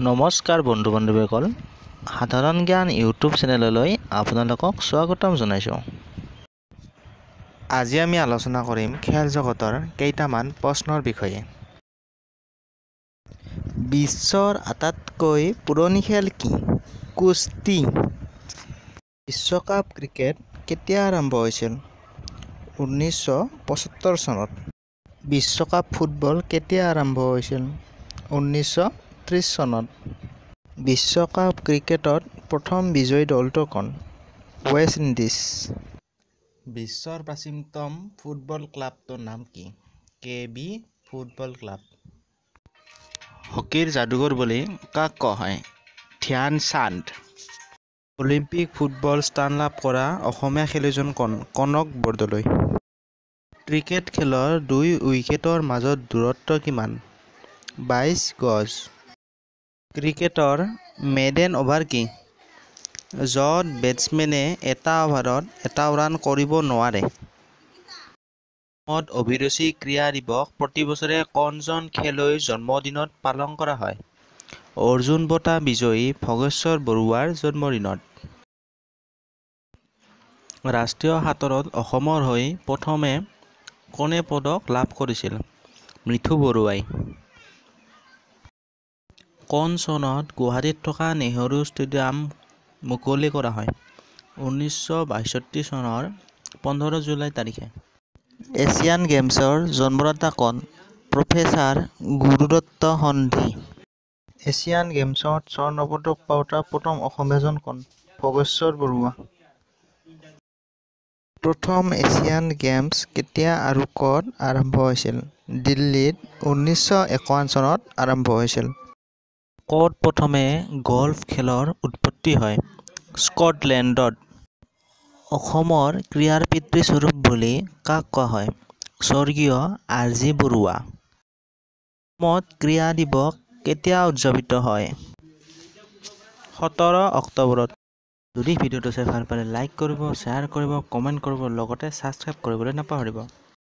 নমস্কাৰ বন্ধু বান্ধৱীসকল, সাধাৰণ জ্ঞান ইউটিউব চেনেললৈ আপোনালোকক স্বাগতম জনাইছোঁ। আজি আমি আলোচনা কৰিম খেল জগতৰ কেইটামান প্ৰশ্নৰ বিষয়ে। বিশ্বৰ আটাইতকৈ পুৰণি খেল কি? কুস্তি। বিশ্বকাপ ক্ৰিকেট কেতিয়া আৰম্ভ হৈছিল? 1975 চনত। বিশ্বকাপ ফুটবল কেতিয়া আৰম্ভ হৈছিল? 1930 চনত। বিশ্বকাপ ক্ৰিকেটত প্ৰথম বিজয়ী দলটো কোন? West Indies. বিশ্বৰ প্ৰাচীনতম ফুটবল ক্লাবটোৰ নাম কি? K B football club. হকীৰ যাদুকৰ বুলি কাক কোৱা হয়? ধ্যান চান্দ। অলিম্পিক ফুটবল স্থান লাভ কৰা অসমীয়া খেলুৱৈজন কোন? কনক বৰদলৈ। ক্ৰিকেট খেলৰ দুই উইকেটৰ মাজত দূৰত্ব কিমান? 22 গজ। ক্ৰিকেটৰ মেডেন অভাৰ কি? য'ত বেটছমেনে এটা অভাৰত এটাও ৰান কৰিব নোৱাৰে। অসমত অভিৰুচি ক্ৰীড়া দিৱস প্ৰতি বছৰে কোনজন খেলুৱৈৰ জন্মদিনত পালন কৰা হয়? অৰ্জুন বঁটা বিজয়ী ভোগেশ্বৰ বৰুৱাৰ জন্মদিনত। ৰাষ্ট্ৰীয় সাঁতোৰত অসমৰ হৈ প্ৰথমে কোনে পদক লাভ কৰিছিল? মিঠু বৰুৱাই। কোন চনত গুৱাহাটীত থকা নেহৰু ষ্টেডিয়াম মুকলি কৰা হয়? 1962 চনৰ 15 জুলাই তাৰিখে। এছিয়ান গেমছৰ জন্মদাতা কোন? প্ৰফেচাৰ গুৰুদত্ত সন্ধি। এছিয়ান গেমছত স্বৰ্ণ পদক পাওঁতা প্ৰথম অসমীয়াজন কোন? ভোগেশ্বৰ বৰুৱা। প্ৰথম এছিয়ান গেমছ কেতিয়া আৰু ক'ত আৰম্ভ হৈছিল? দিল্লীত 1951 চনত আৰম্ভ হৈছিল। ক'ত প্ৰথমে গল্ফ খেলৰ উৎপত্তি হয়? স্কটলেণ্ডত। অসমৰ ক্ৰীড়াৰ পিতৃস্বৰূপ বুলি কাক কোৱা হয়? স্বৰ্গীয় আৰ জি বৰুৱা। অসমত ক্ৰীড়া দিৱস কেতিয়া উদযাপিত হয়? 17 অক্টোবৰত। যদি ভিডিঅ'টো চাই ভাল পালে লাইক কৰিব, শ্বেয়াৰ কৰিব, কমেণ্ট কৰিব, লগতে ছাবস্ক্ৰাইব কৰিবলৈ নাপাহৰিব।